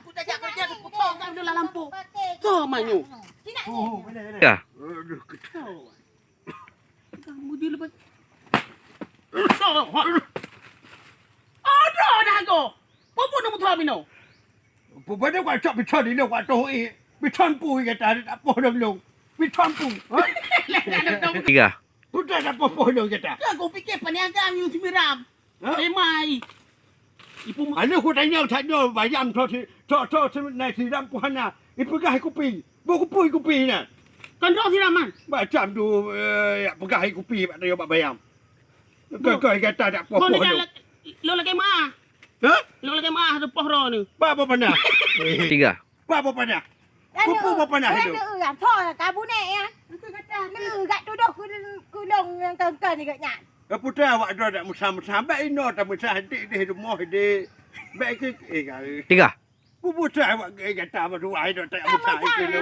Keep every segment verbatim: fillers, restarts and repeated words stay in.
Ku tajak kerja, ku potong kamu dalam lampu. Kau manyu. Ya. Aduh, kacau. Kamu di lepas. Aduh, dah go. Popo nak mutua mino. Popo nak kuat cok pichon ni, kuat toh eh. Pichon pui kata, tak poh dong long. Pichon pui. Tiga. Putra tak poh-poh dong kata. Kau pikir paniaga nyu simiram. Ha? Memai. Ipu Anu ku tanya tak nyo bayam tho si tho tho si nai siram ku hana. Ipeugah kupi. Bu kupi kupi na. Kan roh siraman. Macam tu eh, ya peugah kupi bak tayo bak bayam. Kau kau kata tak poh-poh dong. Lo lagi mah. Ha? Lo lagi mah tu poh roh ni. Ba ba panah. Tiga. Ba ba panah. Kupu ba panah tu. Anu, anu, anu, tho ka bunek ya. Anu, gak tuduh ku ku long nyang kan-kan ni gak nyan. Eh, putra awak droe dak musah-musah. Bak ino tak musah dik deh rumoh deh. Bak ke eh ka. Tiga. Bu putra awak eh kata berdua dak tak musah itu.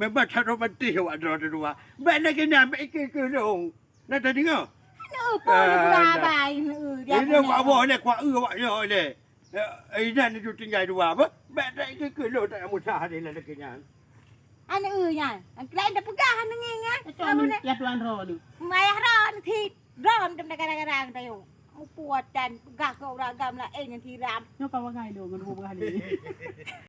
Memang tak romantis awak droe dua. Bak nak kena bak ke ke long. Nak tadi ngau. Anu pun bai anu. Ini awak awak ni kuat awak nyoh ni. Eh, inan itu tinggal dua apa? Bak tak ke ke long tak musah deh nak kena. Anu nya. Lain dah peugah anu nya. Kamu ni ya tuan roh ni. Mayah roh ni thit. Roh ni dah gara-gara tayo. Mupuatan peugah ke urang agam lain yang tiram. Nyo kawan ngai lo ngan peugah ni.